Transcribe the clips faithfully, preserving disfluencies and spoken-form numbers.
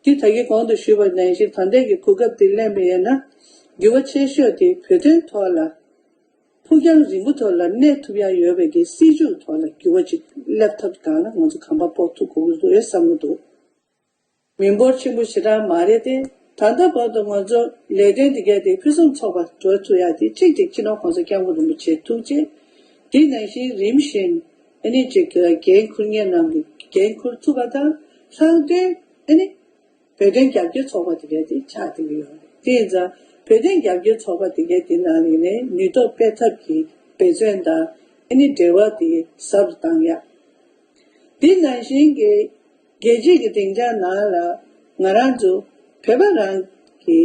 འདི་ད་གིན་གོང་དུ་ཞུས་པ་ནང་བཞིན་ད་ལྟའི་གི་གོ་སྐབས་འདི་ལེན་པ་ཡིན་ན། འགྱུར་བ་ཆེ་ཤོས་དེ་བོད་དོན་ཐོག་ལ་ཕུགས་རྒྱང་རིང་པོ་ཐོག་ལ་གནས་ཐུབ་ཡ་ཡོད་པའི་གི་སྲིད་བྱུས་ཐོག་ལ་འགྱུར་བ་ཅིག་སླེབས་ཐབས་སྒང་ལ་ང་ཚོ་གོམ་པ་སྤོ་ཐུབ་དགོས་ཀྱི་རེད་བསམ་གྱི་འདུག་མི་འབོར་ཆེན་པོ་ཞེ་དྲག་མ་རེད་དེ། ད་ལྟ་བར་དུ་ང་ཚོ་ལས་དོན་འདི་གས་དེ་ཕུན་སུམ་ཚོགས་པ་འགྲོ་ཐུབ་ཡ་དེ་གཅིག་དེ་སྤྱི་ནོར་༸གོང་ས་༸སྐྱབས་མགོན་རིན་པོ་ཆེ་ཐུགས་རྗེ། དེ་ནང་བཞིན་རིམ་བཞིན་ཨ་ནི་ཅིག་འགན་འཁུར་མཁན་རྣམས་ཀྱིས་འགན་འཁུར་ཐུབ་པ་དང་། ལྷག་དོན་ཨ་ནི་བོད་དོན་རྒྱབ་སྐྱོར་ཚོགས་པ་དེ་གས་དེ་ཆགས་བསྡད་ཀྱི་ཡོད་རེད། དེ་ཡིན་ཙང་བོད་དོན་རྒྱབ་སྐྱོར་ཚོགས་པ་དེ་གས་དེ་ནང་ནས་ནུས་སྟོབས་སྤེལ་ཐབས་ཀྱི་འབད་བརྩོན་དང་ཨ་ནི་འབྲེལ་བ་དེ་ཟབ་ཏུ་བཏང་ཡ། དེ་ནང་བཞིན་གྱི་རྒྱལ་སྤྱིའི་གི་སྡིངས་ཆ་ནང་ལ་ང་རང་ཚོ་བོད་པ་རང་གི་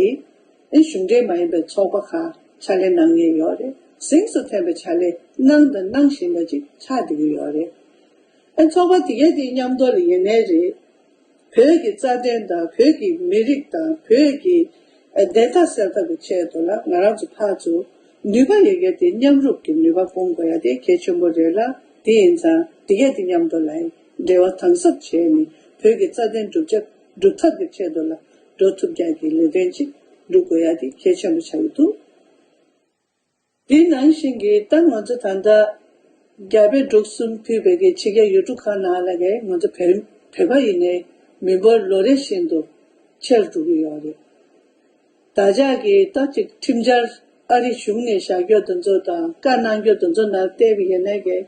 ཨེ་གཞུང་འབྲེལ་མ་ཡིན་པའི་ཚོགས་པ་ཁག་ཕྱག་ལས་གནང་མཁན་ཡོད་རེད། གཟེངས་སུ་ཐོན་པའི་ཕྱག་ལས་གནང་དང་གནང་བཞིན་པ་ཅིག་ཆགས་བསྡད་ཀྱི་ཡོད་རེད། ཨེ་ཚོགས་པ་དེ་གའི་དེའི་མཉམ་དུ་ལ་ཡིན་ནའི་རེད། བོད་ཀྱི་རྩ་དོན་དང་བོད་ཀྱི་མི་རིགས་དང་བོད་ཀྱི་ཨ་བདེན་མཐའ་གསལ་ཐབས་ཀྱི་ཆེད་དུ་ལ་ང་རང་ཚོ་ཕར་ཚུར་ནུས་པ་ཡོད་མཁན་དེ་མཉམ་རུབ་ཀྱི་ནུས་པ་སྤུངས་དགོས་ཡ་དེ་གལ་ཆེན་པོ་རེད་ལ། དེ་ཡིན་ཙང་དེ་གས་དེ་མཉམ་དུ་ལ་འབྲེལ་བ་དམ་ཟབ་བྱས་ནས་བོད་ཀྱི་རྩ་དོན་སྒྲུབ་བྱ་སྒྲུབ་ཐབས་ཀྱི་ཆེད་དུ་ལ་འགྲོ་ཐུབ་རྒྱ་གི་ལས་དོན་ཅིག་སྒྲུབ་དགོས་ཡ་དེ་གལ་ཆེན་པོ་ཆགས་ཀྱི་འདུག་དེ་ནང་བཞིན་གྱི་ད་ང་ཚོ་ད་ལྟ་རྒྱ་བལ་འབྲུག་གསུམ་ཕུད་པའི་གི་ཕྱི་རྒྱལ་ཡུལ་གྲུ་ཁག་ནང་ལ་གི་ང་ཚོ་བོད་བོད་པ་ཡིན་ནའི་མི་འབོར་ལོ་རེ་བཞིན་དུ་ཆེར་འགྲོ་གི་ཡོད་རེད། ད་ཆ་གི་ད་ཅིག་ཁྲིམས་འཆར་ཨ་རི་གཞུང་ནས་བཞག་རྒྱུ་དེ་ཚོ་དང་བཀའ་གནང་རྒྱུ་དེ་ཚོ་ནང་བལྟས་པ་ཡིན་ནའི་གི་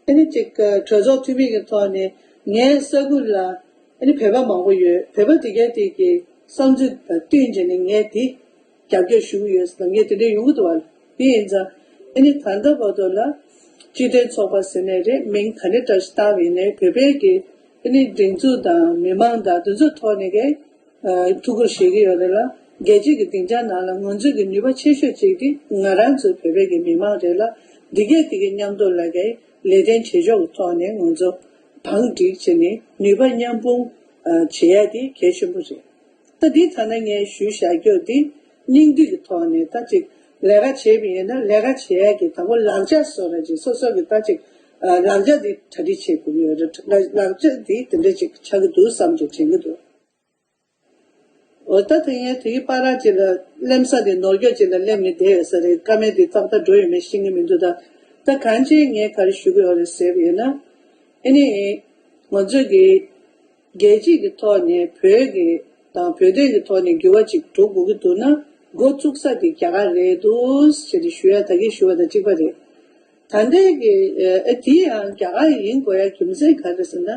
ཨ་ནི་ཅིག་གྲོས་ཚོགས་འཐུས་མི་གི་ཐོག་ནས་ངའི་ས་ཁུལ་ལ་ཨ་ནི་བོད་པ་མང་པོ་ཡོད། བོད་པ་དེ་གའི་དེ་གི་བསམ་ཚུལ་དང་བསྟུན་བྱས་ནས་ངས་དེ་རྒྱབ་སྐྱོར་ཞུ་གི་ཡོད་ཟེར་ལབ་མཁན་དེ་འདྲ་ཡོང་གི་འདུག་བ། དེ་ཡིན་ཙང་ཨ་ནི་ད་ལྟ་བར་དུ་ལ་སྤྱི་མཐུན་ཚོགས་པ་ཟེར་ནའི་རེད། མིང་ག་འདྲ་འདྲ་ཞིག་བཏགས་པ་ཡིན་ནའི་བོད་པའི་གི་ཨ་ནི་སྒྲིག་འཛུགས་དང་མི་མང་དང་དེ་ཚོའི་ཐོག་ནས་གི་ཨ་ཐུགས་ཁུར་བཞེས་ཀྱི་ཡོད་རེད་ལ། རྒྱལ་སྤྱིའི་གི་སྡིངས་ཆ་ནང་ལ་ང་ཚོའི་གི་ནུས་པ་ཆེ་ཤོས་གཅིག་དེ་ང་རང་ཚོའི་བོད་པའི་གི་མི་མང་རེད་ལ། འདི་གས་དེ་གི་མཉམ་དུ་ལ་གི་ལས་དོན་བྱེད་ཕྱོགས་ཀྱི་ཐོག་ནས་ང་ཚོ་བང་སྒྲིག་བྱས་ནས་ནུས་པ་མཉམ་སྤུངས་ཨ་བྱེད་ཡ་དེ་གལ་ཆེན་པོ་རེད། ད་འདི་ཐ་ན་ངས་ཞུས་བཞག་རྒྱུ་འདི་སྙིང་བསྡུས་ཀྱི་ཐོག་ནས་ད་ཅིག་ལས་ཀ་བྱས་པ་ཡིན་ན་ལས་ཀ་བྱེད་ཡ་གི་དང་པོ་ལག་ཆ་བཟོ་ར་ཅིག་སོ་སོ་གི་ད་ཅིག་ཨ་ལག་ཆ་འདི་གྲ་སྒྲིག་བྱེད་དགོས་ཀྱི་ཡོད་རེད། ལག་ལག་ཆ་འདི་དེ་འདྲ་ཅིག་ཆགས་ཀྱི་འདུག་བསམ་གྱི་དྲན་གྱི་འདུག་འོ་ད་དེ་ངས་དེའི་བར་ཅིག་ལ་གླེམ་ས་དེ་ནོར་སྐྱོ་ཅིག་ལ་གླེམ་ནས་བསྡད་ཡོད་ས་རེད། བཀའ་མོལ་དེ་ཏག་ཏག་འགྲོ་ཡོད་མེད་ཤེས་ཀྱི་མི་འདུག་ད་ད་གང་ཅི་ངས་ག་རེ་ཞུ་གི་ཡོད་རེད་ཟེར་བ་ཡིན་ན། ཨ་ནི་ང་ཚོས་ཀྱི་རྒྱལ་སྤྱིའི་གི་ཐོག་ནས་བོད་ཀྱི་དང་བོད་དོན་གྱི་ཐོག་ནས་འགྱུར་བ་ཅིག་འགྲོ་དགོས་ཀྱི་འདུག་ན་འགོ་བཙུགས་ས་དེ་རྒྱ་གར་རེད་འདུག་ཟེར་ཏེ་ཞུ་ཡ་ད་གིན་ཞུ་བ་དང་གཅིག་པ་རེད། ད་ལྟའི་གི་ཨ་དེ་ཡང་རྒྱ་གར་ཡིན་དགོས་ཡ་རྒྱུ་མཚན་ག་རེ་ཟེར་ན།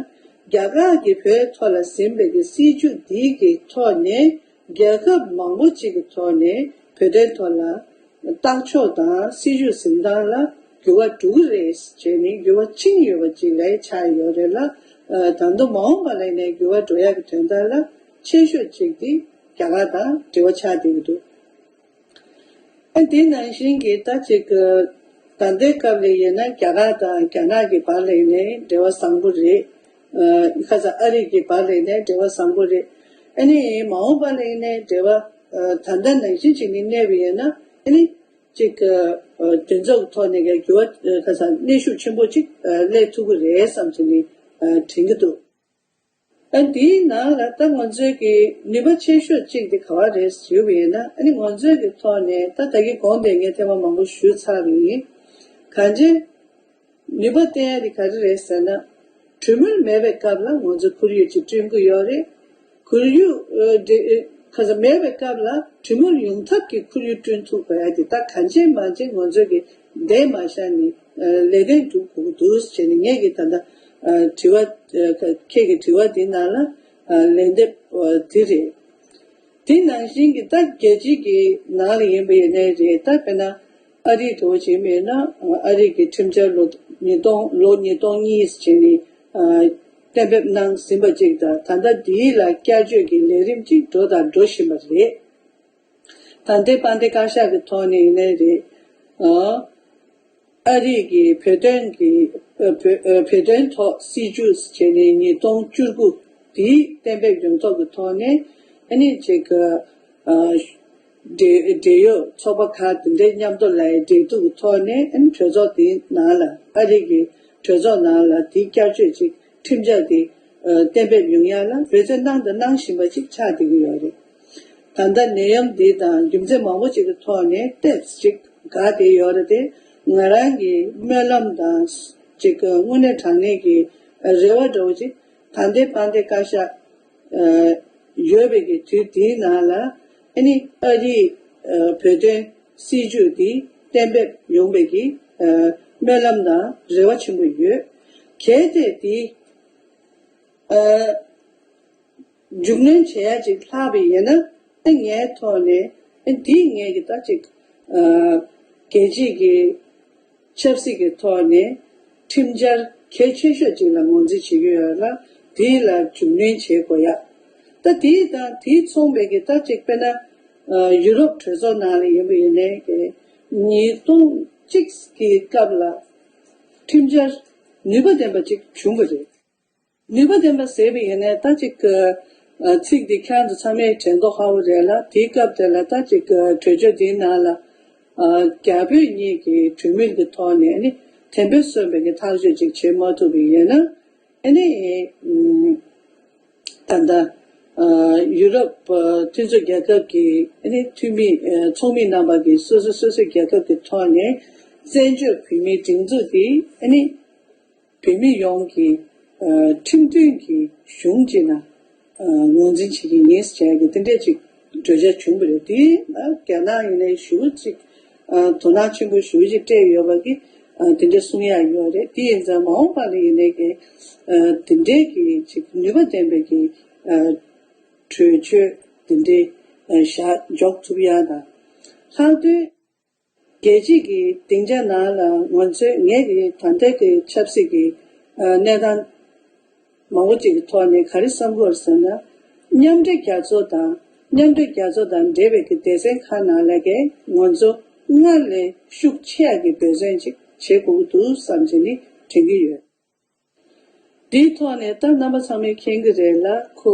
རྒྱ་གར་གྱིས་བོད་ཐོག་ལ་ཟིན་པའི་གི་སྲིད་བྱུས་འདི་གི་ཐོག་ནས་རྒྱལ་ཁབ་མང་པོ་གཅིག་གི་ཐོག་ནས་བོད་དོན་ཐོག་ལ་ལྟ་ཕྱོགས་དང་སྲིད་བྱུས་འཛིན་སྟངས་ལ་འགྱུར་བ་འགྲོ་གི་རེད་ཅེས་ནས་འགྱུར་བ་ཕྱིན་ཡོད་པ་ཅིག་ལ་ཆགས་ཡོད་རེད་ལ། ཨ་ད་དུང་མ་འོངས་པ་ལ་ནས་འགྱུར་བ་འགྲོ་ཡག་གི་དོན་དག་ལ་ཆེ་ཤོས་གཅིག་དེ་རྒྱ་གར་དང་འབྲེལ་བ་ཆགས་བསྡད་ཀྱི་འདུག་ཨ་དེ་ནང་བཞིན་གྱི་ད་ཅིག་ད་ལྟའི་སྐབས་ལ་ཡིན་ན་རྒྱ་གར་དང་རྒྱ་ནག་གི་བར་ལ་ཡིན་ནའི་འབྲེལ་བ་བཟང་པོ་རེད། ཨ་ཁ་སང་ཨ་རི་གི་བར་ལ་ཡིན་ནའི་འབྲེལ་བ་བཟང་པོ་རེད། ཨ་ནི་མ་འོངས་པ་ལ་ཡིན་ནའི་འབྲེལ་བ་ཨ་ད་ལྟ་ནང་བཞིན་ཅིག་ནས་གནས་པ་ཡིན་ན་ཨ་ནི་ཅིག་ཨ་དོན་ཚོགས་ཀྱི་ཐོག་ནས་ཀྱི་འགྱུར་བ་ཨ་ཁ་སང་གནོན་ཤུགས་ཆེན་པོ་ཅིག་ཨ་སླེབས་ཐུབ་ཀྱི་རེད་བསམ་བྱས་ནས་ཨ་དྲན་གྱི་འདུག་ཨ་འདིའི་ནང་ལ་ད་ང་ཚོའི་གི་ནུས་པ་ཆེ་ཤོས་གཅིག་དེ་ག་བ་རེད་ཞུས་པ་ཡིན་ན། ཨ་ནི་ང་ཚོའི་གི་ཐོག་ནས་ད་ད་གིན་གོང་དེ་ངས་ཐེངས་མ་མང་པོ་ཞུས་ཚར་བ་ཡིན། གང་ཅི་ནུས་པ་བསྟན་ཡ་དེ་ག་རེ་རེད་ཟེར་ན། གྲོས་མོལ་མེད་པའི་སྐབས་ལ་ང་ཚོ་ཁོར་ཡུག་ཅིག་བསྐྲུན་གི་ཡོད་རེད། ཁོར་ཡུག་ཨ་འདི་ཨ་ཁ་སང་མེད་པའི་སྐབས་ལ་གྲོས་མོལ་ཡོང་ཐབས་ཀྱི་ཁོར་ཡུག་བསྐྲུན་ཐུབ་དགོས་ཡ་དེ་ད་གང་ཅི་མང་ཅི་ང་ཚོའི་གི་འདས་མ་བཞག་ནས་ཨ་ལས་དོན་སྒྲུབ་དགོས་ཀྱི་འདུག་ཟེར་ནས་ངས་ཀྱི་ད་ལྟ་ཨ་དྲི་བ་ཨ་ཁྱེད་ཀྱི་དྲི་བ་འདི་ནང་ལ་ཨ་ལན་འདེབས་ཨ་འདི་རེད། དེ་ནང་བཞིན་གྱི་ད་རྒྱལ་སྤྱི་གི་ནང་ལ་ཡིན་པ་ཡིན་ནའི་རེད། ད་དཔེར་ན་ཨ་རིའི་འགྲོ་བ་ཡིན་པ་ཡིན་ན་ཨ་རི་གི་ཁྲིམས་འཆར་ལོ་ཉིས་སྟོང་ལོ་ཉིས་སྟོང་གཉིས་བྱས་ནས་ཨ་གཏན་འབེབས་གནང་ཟིན་པ་ཅིག་དང་། ད་ལྟ་འདིའི་ལ་བསྐྱར་བཅོས་ཀྱི་ལས་རིམ་ཅིག་འགྲོ་དང་འགྲོ་བཞིན་པ་རེད། ད་ལྟའི་དཔལ་ལྡན་བཀའ་ཤག་གི་ཐོག་ནས་ཡིན་ནའི་རེད། ཨ་ཨ་རི་གི་བོད་དོན་གྱི་ཨ་བོད་ཨ་བོད་དོན་ཐོག་སྲིད་བྱུས་བྱས་ནས་ཉིས་སྟོང་བཅུ་དགུ་དེའི་གཏན་འབེབས་ཡོངས་རྫོགས་ཀྱི་ཐོག་ནས་ཨ་ནི་ཅིག་ཨ་འབྲེལ་འབྲེལ་ཡོད་ཚོགས་པ་ཁག་དེ་འདྲའི་མཉམ་དུ་ལ་འབྲེལ་གཏུག་གི་ཐོག་ནས་ཨ་ནི་གྲོས་ཚོགས་དེའི་ནང་ལ་ཨ་རི་གི་གྲོས་ཚོགས་ནང་ལ་དེའི་བསྐྱར་བཅོས་ཅིག་ཁྲིམས་འཆར་དེ་ གཏན་འབེབས་ཡོང་ཡ་ལ་འབད་བརྩོན་གནང་དང་གནང་བཞིན་པ་ཅིག་ཆགས་བསྡད་ཀྱི་ཡོད་རེད། ད་ལྟ་ནད་ཡམས་འདི་དང་རྒྱུ་མཚན་མང་པོ་ཅིག་གི་ཐོག་ནས་ཊེབ་སི་ཅིག་འགག་བསྡད་ཡོད་རེད་དེ། ང་རང་གི་སྨོན་ལམ་དང་ཅིག་དངོས་གནས་དྲང་གནས་ཀྱི་རེ་བ་འདྲ་བོ་ཅིག་ད་ལྟའི་དཔལ་ལྡན་བཀའ་ཤག་ཡོད་པའི་གི་དུས་འདིའི་ནང་ལ་ཨ་ནི་ཨ་རིའི་བོད་དོན་སྲིད་བྱུས་འདི་གཏན་འབེབས་ཡོང་བའི་གི་སྨོན་ལམ་དང་རེ་བ་ཆེན་པོ་ཡོད། གལ་ཏེ་འདི་མཇུག་སྣོན་བྱེད་ཡ་ཅིག་ལྷག་པ་ཡིན་ན། ཨ་ངའི་ཐོག་ནས་ཨ་འདི་ངས་ཀྱི་ད་ཅིག་རྒྱལ་སྤྱིའི་གི་ཆབ་སྲིད་ཀྱི་ཐོག་ནས་ཁྲིམས་འཆར་གལ་ཆེ་ཤོས་ཅིག་ལ་ངོས་འཛིན་བྱེད་ཀྱི་ཡོད་ལ། དེ་ལ་མཇུག་སྣོན་བྱེད་དགོས་ཡ། ད་དེ་དང་དེ་མཚུངས་པའི་གི་ད་ཅིག་དཔེར་ན་ཡུ་རོབ་གྲོས་ཚོགས་ནང་ལ་ཡིན་པ་ཡིན་ནའི་གི་ཉིས་སྟོང་གཅིག་གི་སྐབས་ལ་ཁྲིམས་འཆར་ནུས་པ་ལྡན་པ་ཅིག་བྱུང་བ་རེད། ནུས་པ་ལྡན་པ་ཟེར་བ་ཡིན་ནའི་ད་ཅིག་ཚིག་འདི་ཁྱེད་ཚོ་ཚང་མས་དྲན་མདོག་ཁ་པོ་རེད་ལ། དེའི་སྐབས་དེ་ལ་ད་ཅིག་གྲོས་ཆོད་འདིའི་ནང་ལ་རྒྱ་བོད་གཉིས་ཀྱི་གྲོས་མོལ་གྱི་ཐོག་ནས་ཨ་ནི་དམ་པོར་སོན་པའི་གི་ཐག་གཅོད་ཅིག་བྱེད་མ་ཐུབ་པ་ཡིན་ན། ཨ་ནི་ད་ལྟ་ཡུ་རོབ་མཐུན་ཚོགས་རྒྱལ་ཁབ་ཀྱི་ཨ་ནི་འཐུས་མི་ཚོགས་མི་རྣམ་པ་གིས་སོ་སོ་སོ་སོའི་རྒྱལ་ཁབ་ཀྱི་ཐོག་ནས་བཙན་བྱོལ་བོད་མིའི་སྒྲིག་འཛུགས་འདི་ཨ་ནི་བོད་མི་ཡོངས་ཀྱི་ཁྲིམས་མཐུན་གྱི་གཞུང་ཅིག་ལ་ངོས་འཛིན་བྱེད་ཀྱི་ཡིན་ཟེར་གྱི་དེ་འདྲས་ཅིག་གྲོས་འཆར་བྱུང་བ་རེད། དེ་རྒྱ་ནག་ཡིན་ནའི་ཞེ་པོ་ཅིག་དོ་སྣང་ཆེན་པོ་ཞེ་པོ་ཅིག་སྤྲད་ཡོད་པ་གི་དེ་འདྲས་གསུང་ཡག་ཡོད་རེད། དེ་ཡིན་ཙང་མ་འོངས་པ་ལ་ཡིན་ནའི་གི་དེ་འདྲས་ཀྱི་ཅིག་ནུས་པ་ལྡན་པའི་གི་གྲོས་ཆོད་དེ་འདྲས་བཞག་འཇོག་ཐུབ་ཡག་དང་། ལྷག་དོན། རྒྱལ་སྤྱིའི་གི་སྡིངས་ཆ་ནང་ལ་ང་ཚོའི་ངེད་ཀྱི་ད་ལྟའི་གི་ཆབ་སྲིད་ཀྱི་གནས་སྟངས་མང་པོ་ཅིག་གི་ཐོག་ནས་ག་རེ་བསམ་གྱི་ཡོད་ཟེར་ན། མཉམ་འབྲེལ་རྒྱལ་ཚོགས་དང་མཉམ་འབྲེལ་རྒྱལ་ཚོགས་དང་འབྲེལ་བའི་གི་སྡེ་ཚན་ཁག་ནང་ལ་གི་ང་ཚོ་སྔར་ལས་ཤུགས་ཆེ་ཡག་གི་འབད་བརྩོན་ཅིག་བྱེད་དགོས་ཀྱི་འདུག་བསམ་བྱས་ནས་དྲན་གྱི་ཡོད། འདིའི་ཐོག་ནས་ད་རྣམ་པ་ཚང་མས་མཁྱེན་གྱི་རེད་ལ། ཁོ་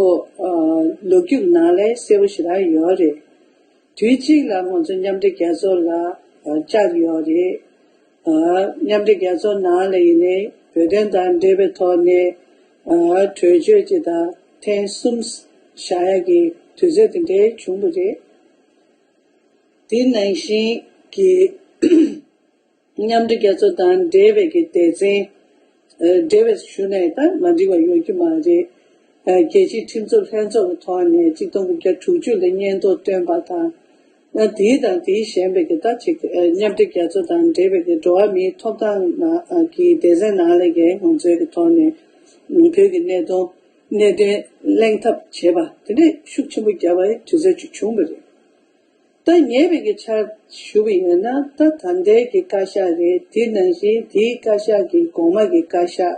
ལོ་རྒྱུས་ནང་ལ་གསལ་པོ་ཞེ་དྲག་ཡོད་རེད། དུས་གཅིག་ལ་ང་ཚོ་མཉམ་འབྲེལ་རྒྱལ་ཚོགས་ལ་བཅར་ཡོད་རེད། མཉམ་འབྲེལ་རྒྱལ་ཚོགས་ནང་ལ་ཡིན་ནའི་བོད་དོན་དང་འབྲེལ་བའི་ཐོག་ནས་གྲོས་ཆོད་ཅིག་དང་ཐེངས་གསུམ་བཞག་ཡག་གི་དུས་ཚོད་དེ་འདྲའི་བྱུང་བ་རེད། དེ་ནང་བཞིན་གྱི་མཉམ་འབྲེལ་རྒྱལ་ཚོགས་དང་འབྲེལ་བའི་གི་སྡེ་ཚན། འབྲེལ་བའི་ཞུ་ནས་ད་མ་འགྲིག་པ་ཡོད་རྒྱུ་མ་རེད། རྒྱལ་སྤྱིའི་ཁྲིམས་རྩོད་ལྷན་ཚོགས་ཀྱི་ཐོག་ནས་གཅིག་སྟོང་དགུ་བརྒྱ་དྲུག་ཅུ་ལ་སྙན་ཐོ་བཏོན་པ་དང་། དེའི་དང་དེའི་གཞན་པའི་གི་ད་ཅིག་མཉམ་འབྲེལ་རྒྱལ་ཚོགས་དང་འབྲེལ་བའི་གི་འགྲོ་བ་མིའི་ཐོབ་ཐང་ནང་གི་སྡེ་ཚན་ནང་ལ་གི་ང་ཚོའི་གི་ཐོག་ནས་བོད་ཀྱི་གནད་དོན་གནད་དོན་གླེང་ཐབས་བྱས་པ་དེ་འདྲས་ཤུགས་ཆེན་པོ་བརྒྱབ་པའི་དུས་ཚོད་ཅིག་བྱུང་བ་རེད། ད་ཉེ་བའི་གི་ཆར་ཞུ་བ་ཡིན་ན། ད་ད་ལྟའི་གི་བཀའ་ཤག་རེད། དེ་ནང་བཞིན་དེའི་བཀའ་ཤག་གི་གོང་མ་གི་བཀའ་ཤག་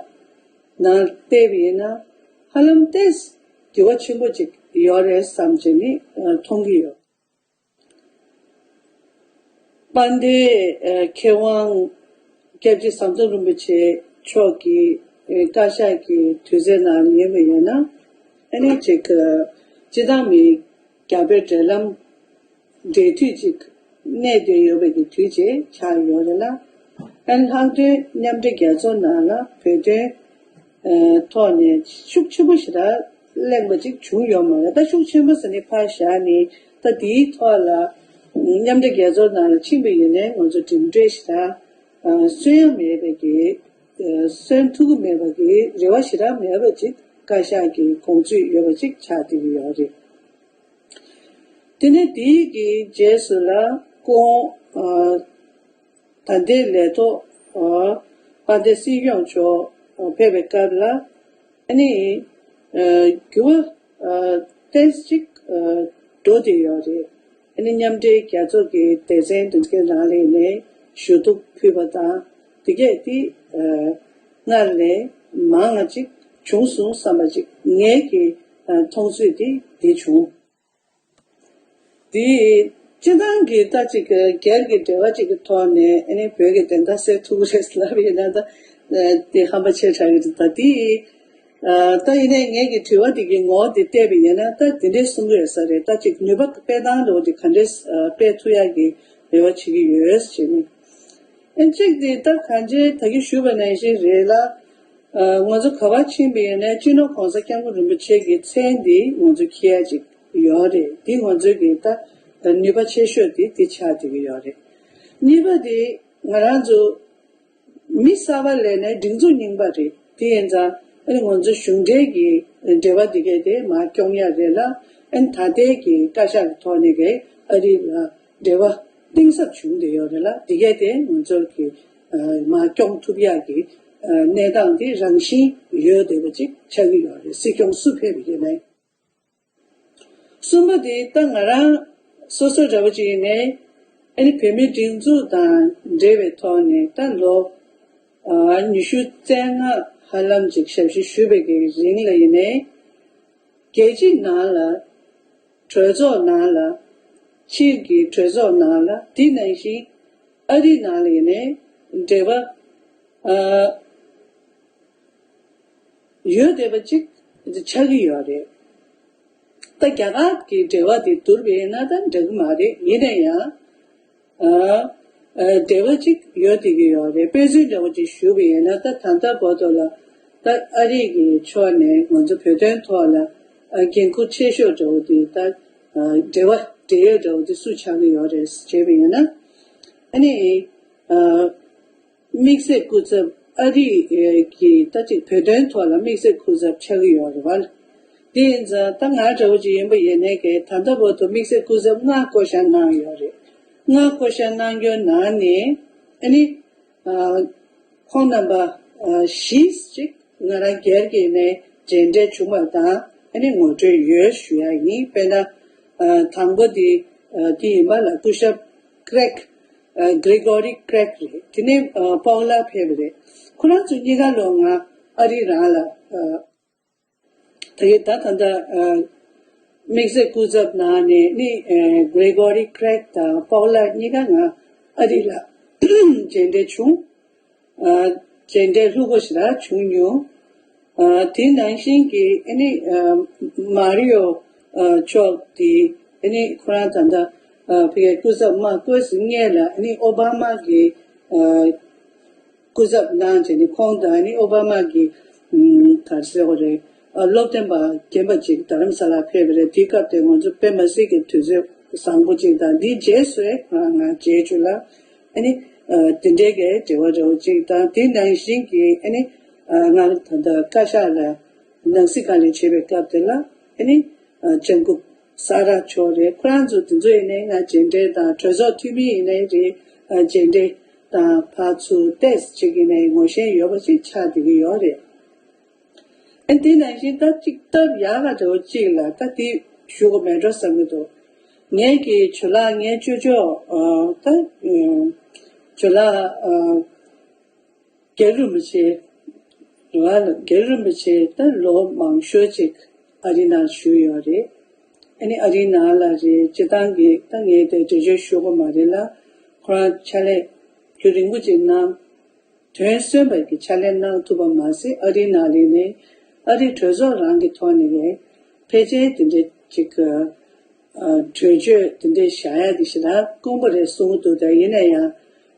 ནང་བལྟས་པ་ཡིན་ན། ཧ་ལམ་ཏོག་ཙམ་འགྱུར་བ་ཆེན་པོ་ཅིག་ཡོད་རེད་བསམ་བྱས་ནས་མཐོང་གི་ཡོད། དཔལ་ལྡན་མཁས་དབང་སྐྱབས་རྗེ་ཟམ་གདོང་རིན་པོ་ཆེ་མཆོག་གི་བཀའ་ཤག་གི་དུས་ཚོད་ནང་ཡིན་པ་ཡིན་ན། ཨ་ནི་ཅིག་སྤྱི་བཏང་མི་རྒྱ་བོད་འབྲེལ་ལམ་འབྲེལ་མཐུད་ཅིག་གནས་བསྡད་ཡོད་པའི་གི་དུས་ཅིག་ཆགས་ཡོད་རེད་ལ། ཨ་ནི་ལྷག་དོན་མཉམ་འབྲེལ་རྒྱལ་ཚོགས་ནང་ལ་བོད་དོན་ཐོག་ནས་ཤུགས་ཆེན་པོ་ཞེ་དྲག་གླེང་བ་ཅིག་བྱུང་ཡོད་མ་རེད། ད་ཤུགས་ཆེན་པོ་ཟེར་ནས་ཕར་བཞག་ནས། ད་དེའི་ཐོག་ལ་མཉམ་འབྲེལ་རྒྱལ་ཚོགས་ནང་ལ་ཕྱིན་པ་ཡིན་ནའི་ང་ཚོ་གྲུབ་འབྲས་ཞེ་དྲག་སོན་ཡ་མེད་པའི་གི་སོན་ཐུབ་ཀྱི་མེད་པ་གི་རེ་བ་ཞེ་དྲག་མེད་པ་ཅིག་བཀའ་ཤག་གི་དགོངས་ཚུལ་ཡོད་པ་ཅིག་ཆགས་བསྡད་ཀྱི་ཡོད་རེད། དེ་ནས་དེའི་གི་རྗེས་སུ་ལ་ཁོང་ད་ལྟའི་ལས་ཐོག་དཔལ་ལྡན་སྲིད་སྐྱོང་མཆོག་ཕེབས་པའི་སྐབས་ལ། ཨ་ནི་འགྱུར་བ་ཏོག་ཙམ་ཅིག་འགྲོ་བསྡད་ཡོད་རེད། ཨ་ནི་མཉམ་འབྲེལ་རྒྱལ་ཚོགས་ཀྱི་སྡེ་ཚན་དེ་ཚོའི་ནང་ལ་ཡིན་ནའི་ཞུ་གཏུག་ཕུལ་བ་དང་། དེ་གས་དེ་སྔར་ལས་མང་བ་ཅིག་བྱུང་སོང་བསམ་པ་ཅིག་ངའི་གི་མཐོང་ཚོད་དེ་དེ་བྱུང་། དེ་སྤྱི་བཏང་གི་ད་ཅིག་སྒེར་གྱི་འབྲེལ་བ་ཅིག་གི་ཐོག་ནས་ཨ་ནི་བོད་ཀྱི་བདེན་མཐའ་གསལ་ཐུབ་ཀྱི་རེད་ལབ་ཡིན་ན། ད་དེ་ཧམ་པ་ཆེ་དྲགས་ཀྱི་རེད། ད་དེ་ད་ཡིན་ནའི་ངེད་ཀྱི་དྲི་བ་དེ་གི་ངོ་བོ་དེ་བལྟས་པ་ཡིན་ན། ད་དེ་འདྲའི་གསུང་གི་ཡོད་ས་རེད། ད་ཅིག་ནུས་པ་སྤེལ་སྟངས་འདྲ་བོ་དེ་ག་འདྲས་སྤེལ་ཐུབ་ཡག་གི་རེ་བ་བྱེད་ཀྱི་ཡོད་ཟེར་ནས། ཨ་གཅིག་དེ་ད་གང་ཅི་ད་གིན་ཞུས་པ་ནང་བཞིན་རེད་ལ། ཨ། ང་ཚོ་ག་པར་ཕྱིན་པ་ཡིན་ནའི་སྤྱི་ནོར་༸གོང་ས་༸སྐྱབས་མགོན་རིན་པོ་ཆེ་གི་མཚན་འདི་ང་ཚོ་འཁྱེར་ཡ་ཅིག་ཡོད་རེད། འདི་ང་ཚོའི་གི་ད་ནུས་པ་ཆེ་ཤོས་དེ་འདི་ཆགས་བསྡད་ཀྱི་ཡོད་རེད། གཉིས་པ་དེ་ང་རང་ཚོ་མི་གསར་པ་སླེབས་ནའི་སྒྲིག་འཛུགས་རྙིང་པ་རེད། དེ་ཡིན་ཙང་ཨ་ནི་ང་ཚོ་གཞུང་འབྲེལ་གྱི་འབྲེལ་བ་འདི་གས་དེ་མར་སྐྱོང་ཡ་རེད་ལ། ཨ་ནི་ད་ལྟའི་གི་བཀའ་ཤག་གི་ཐོག་ནས་གི་ཨ་རི་ལ་འབྲེལ་བ་གཏིང་ཟབ་བྱུང་བསྡད་ཡོད་རེད་ལ། འདི་གས་དེ་ང་ཚོ་གི་ཨ་མར་སྐྱོང་ཐུབ་ཡ་གི་ཨ་གནས་སྟངས་དེ་རང་བཞིན་ཡོད་བསྡད་པ་ཅིག་ཆགས་ཀྱི་ཡོད་རེད། སྲིད་སྐྱོང་སུ་ཕེབས་པ་ཡིན་ནའི། གསུམ་པ་དེ་ད་ང་རང་སོ་སོ་འདྲ་བོ་ཅིག་ཡིན་ནའི་ཨ་ནི་བོད་མིའི་སྒྲིག་འཛུགས་དང་འབྲེལ་བའི་ཐོག་ནས་ད་ལོ་ཨ་ཉི་ཤུ་རྩ་ལྔ་ཧ་ལམ་ཅིག་ཞབས་ཞུ་ཞུས་པའི་གི་རིང་ལ་ཡིན་ནའི་རྒྱལ་སྤྱིའི་ནང་ལ་གྲོས་ཚོགས་ནང་ལ་ཕྱིར་གྱི་གྲོས་ཚོགས་ནང་ལ་དེ་ནང་བཞིན་ཨ་རི་ནང་ལ་ཡིན་ནའི་འབྲེལ་བ་ཨ། ཡོད་བསྡད་པ་ཅིག་ཆགས་ཀྱི་ཡོད་རེད། ད་རྒྱ་གར་གྱི་འབྲེལ་བ་དེ་བསྡུར་བ་ཡིན་ན་ད་འདྲ་གི་མ་རེད། ཡིན་ན་ཡང་ཨ་ཨ་འབྲེལ་བ་ཅིག་ཡོད་བསྡད་ཀྱི་ཡོད་རེད། དཔེ་མཚོན་འདྲ་བོ་ཅིག་ཞུ་བ་ཡིན་ན་ད་ད་ལྟ་བར་དུ་ལ་ད་ཨ་རི་གི་ཕྱོགས་ནས་ང་ཚོ་བོད་དོན་ཐོག་ལ་ཨ་འགན་འཁུར་ཆེ་ཤོས་འདྲ་བོ་དེ་ད་ཨ་འབྲེལ་བ་འབྲེལ་ཡོད་འདྲ་བོ་དེ་སུ་ཆགས་ཀྱི་ཡོད་རེད་ཟེར་བྱས་པ་ཡིན་ན་ཨ་ནི་ཨ། དམིགས་བསལ་སྐུ་ཚབ་ཨ་རི་གི་ད་ཅིག་བོད་དོན་ཐོག་ལ་དམིགས་བསལ་སྐུ་ཚབ་ཆགས་ཀྱི་ཡོད་རེད་བ། དེ་ཡིན་ཙང་ད་ང་འདྲ་བོ་ཅིག་ཡིན་པ་ཡིན་ནའི་གི་ད་ལྟ་བར་དུ་དམིགས་བསལ་སྐུ་ཚབ་ལྔ་བསྐོ་བཞག་གནང་ཡོད་རེད། ལྔ་བསྐོ་བཞག་གནང་རྒྱུའི་ནང་ནས་ཨ་ནི་ཨ་ཁོང་རྣམ་པ་ཨ་བཞི་ཅིག་ང་རང་སྒེར་གྱི་ནས་མཇལ་འཕྲད་བྱུང་བ་དང་ཨ་ནི་ངོ་སྤྲོད་ཡོད་ཞུ་ཡ་ཡིན། དཔེར་ན་ཨ་དང་པོ་དེ་ཨ་དེ་ཡིན་པ་ལ་སྐུ་ཞབས་ཀྲེག་ཨ་Gregory Craig རེད། དེ་ནས་ཨ་Paula ཕེབས་རེད། ཁོ་རང་ཚོ་གཉིས་ཀ་ལོ་ང་ཨ་རི་རང་ལ་ཨ་ད་གི་ད་ད་ལྟ་ཨ་དམིགས་བསལ་སྐུ་ཚབ་ནང་ནས་ནི་ཨ་Gregory Craig དང་Paula གཉིས་ཀ་ང་ཨ་རི་ལ་མཇལ་འཕྲད་བྱུང་། ཨ་མཇལ་འཕྲད་ལྷུག་པོ་ཞིག་ལ་བྱུང་མྱོང་། ཨ་དེ་ནང་བཞིན་གྱི་ཨ་ནི་ཨ་མ་རི་ཡོ་ཨ་མཆོག་དེ་ཨ་ནི་ཁོ་རང་ད་ལྟ་ཨ་ཕ་གིའི་སྐུ་ཚབ་མ་བསྐོས་ཟིན་སྔོན་ལ་ཨ་ནི་ཨོ་བྷ་མ་གི་ཨ་སྐུ་ཚབ་གནང་བྱས་ནས་ཁོང་དང་ཨ་ནི་ཨོ་བྷ་མ་གི་ཨམ་ག་རེ་ཟེར་དགོས་རེད། ཨ་སློབ་སྟོན་པ་རྒན་པ་ཅིག་རྡ་རམ་ས་ལ་ཕེབས་པ་རེད། དེའི་སྐབས་དེ་ང་ཚོ་དཔེ་མ་སྲིད་ཀྱི་དུས་ཚོད་བཟང་པོ་ཅིག་དང་འདིའི་རྗེས་སུ་ང་ང་མཇལ་བཅུག་ལ། ཨ་ནི་ཨ་དེ་འདྲའི་གི་འབྲེལ་བ་འདྲ་བོ་ཅིག་དང་དེ་ནང་བཞིན་གྱི་ཨ་ནི་ཨ་ང་ད་ལྟ་བཀའ་ཤག་ལ་ནང་སྲིད་བཀའ་བློན་བྱེད་པའི་སྐབས་དེ་ལ་ཨ་ནི་ཨ་ལྕམ་སྐུ་ས་ར་མཆོག་རེད། ཁོ་རང་ཚོ་དེ་ཚོ་ཡིན་ནའི་ང་མཇལ་འཕྲད་དང་གྲོས་ཚོགས་འཐུས་མི་ཡིན་ནའི་རེད། ཨ་མཇལ་འཕྲད་དང་ཕར་ཚུར་ཏོག་ཙམ་ཅིག་ཡིན་ནའི་ངོ་ཤེས་ཡོད་པ་ཅིག་ཆགས་བསྡད་ཀྱི་ཡོད་རེད། ཨ་དེ་ནང་བཞིན་ད་ཅིག་སྟབས་ཡག་ག་འདྲ་བོ་ཅིག་ལ་ད་དེ་ཞུ་དགོས་མེད་འགྲོ་བསམ་གྱི་འདུག་ངའི་གི་ཇོ་ལགས་ངའི་ཅོ་ཅོ་ཨ་ད་ཨ་ཇོ་ལགས་ཨ་རྒྱལ་རིན་པོ་ཆེ་རེད་བ། རྒྱལ་རིན་པོ་ཆེ་ད་ལོ་མང་ཤོས་ཅིག་ཨ་རི་ནང་བཞུགས་ཡོད་རེད། ཨ་ནི་ཨ་རིའི་ནང་ལ་རེད། སྤྱིར་བཏང་གི་ད་ངས་དེ་འགྲེལ་བརྗོད་ཞུ་དགོས་མ་རེད་ལ། ཁོ་རང་ཕྱག་ལས་རྒྱུན་རིང་པོ་ཅིག་གནང་། དོན་གསོན་པོ་གི་ཕྱག་ལས་གནང་ཐུབ་པ་མ་ཟད་ཨ་རིའི་ནང་ལ་ནས་ཨ་རིའི་གྲོས་ཚོགས་རང་གི་ཐོག་ནས་ལས་ཕལ་ཆེར་དེ་འདྲ་ཅིག་གི་ཨ་གྲོས་ཆོད་དེ་འདྲ་བཞག་ཡ་དེ་ཞིག་ལ་དཀོན་པོ་རེད་གསུང་གི་འདུག་ད་ཡིན་ན་ཡང་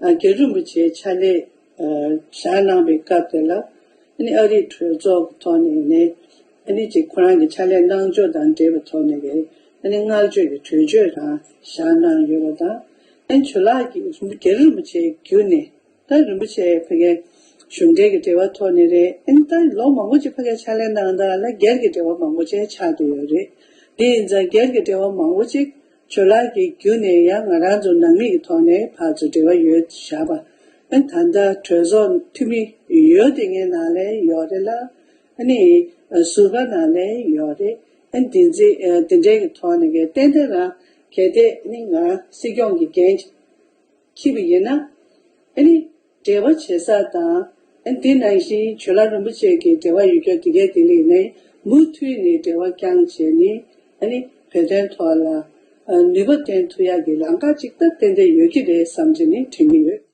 ཨ་རྒྱལ་རིན་པོ་ཆེ་ཕྱག་ལས་ཨ་བཞག་གནང་བའི་སྐབས་དེ་ལ་ཨ་ནི་ཨ་རིའི་གྲོས་ཚོགས་ཀྱི་ཐོག་ནས་ནས་ཨ་ནི་ཅིག་ཁོ་རང་གི་ཕྱག་ལས་གནང་ཕྱོགས་དང་འབྲེལ་བའི་ཐོག་ནས་རེད། ཨ་ནི་བསྔགས་བརྗོད་ཀྱི་གྲོས་ཆོད་རང་བཞག་གནང་ཡོད་པ་དང་། ཨ་ནི་ཇོ་ལགས་ཀྱིས་རྒྱལ་རིན་པོ་ཆེ་བརྒྱུད་ནས་ད་རིན་པོ་ཆེ་ཕ་གིའི་གཞུང་འབྲེལ་གྱི་འབྲེལ་བ་ཐོག་ནས་རེད། ཨ་ནི་ད་ལོ་མང་པོ་ཅིག་ཕ་གིར་ཕྱག་ལས་གནང་སྟངས་ལ་སྒེར་གྱི་འབྲེལ་བ་མང་པོ་ཅིག་ཆགས་བསྡད་ཡོད་རེད། དེ་ཡིན་ཙང་སྒེར་གྱི་འབྲེལ་བ་མང་པོ་ཅིག་ཇོ་ལགས་ཀྱིས་བརྒྱུད་ནས་ཡང་ང་རང་ཚོ་ནང་མི་གི་ཐོག་ནས་ཕར་ཚུར་འབྲེལ་བ་ཡོད་བཞག་པ། ཨ་ནི་ད་ལྟ་གྲོས་ཚོགས་འཐུས་མི་ཡོད་དེ་ངའི་ནང་ལ་ཡོད་རེད་ལ། ཨ་ནི་ཟུར་པ་ནང་ལ་ཡོད་རེད། ཨ་ནི་དེ་ཚེ་དེ་འདྲའི་གི་ཐོག་ནས་གི་ཏན་ཏན་རང་གལ་ཏེ་ཨ་ནི་ང་སྲིད་སྐྱོང་གི་འགན་འཁྱེར་བ་ཡིན་ན། ཨ་ནི་འབྲེལ་བ་བྱེད་ས་དང་། ཨ་ནི་དེ་ནང་བཞིན་ཇོ་ལགས་རིན་པོ་ཆེ་གི་འབྲེལ་བ་ཡོད་རྒྱུ་དེ་གའི་དེ་ལས་ནས་མུ་མཐུད་ནས་འབྲེལ་བ་བསྐྱངས་བྱས་ནས་ཨ་ནི་བོད་དོན་ཐོག་ལ་ནུས་པ་བཏོན་ཐུབ་ཡག་གི་ལམ་ཁ་ཅིག་ད་ཏན་ཏན་ཡོད་ཀྱི་རེད་བསམ་བྱས་ནས་དྲན་གྱི་ཡོད།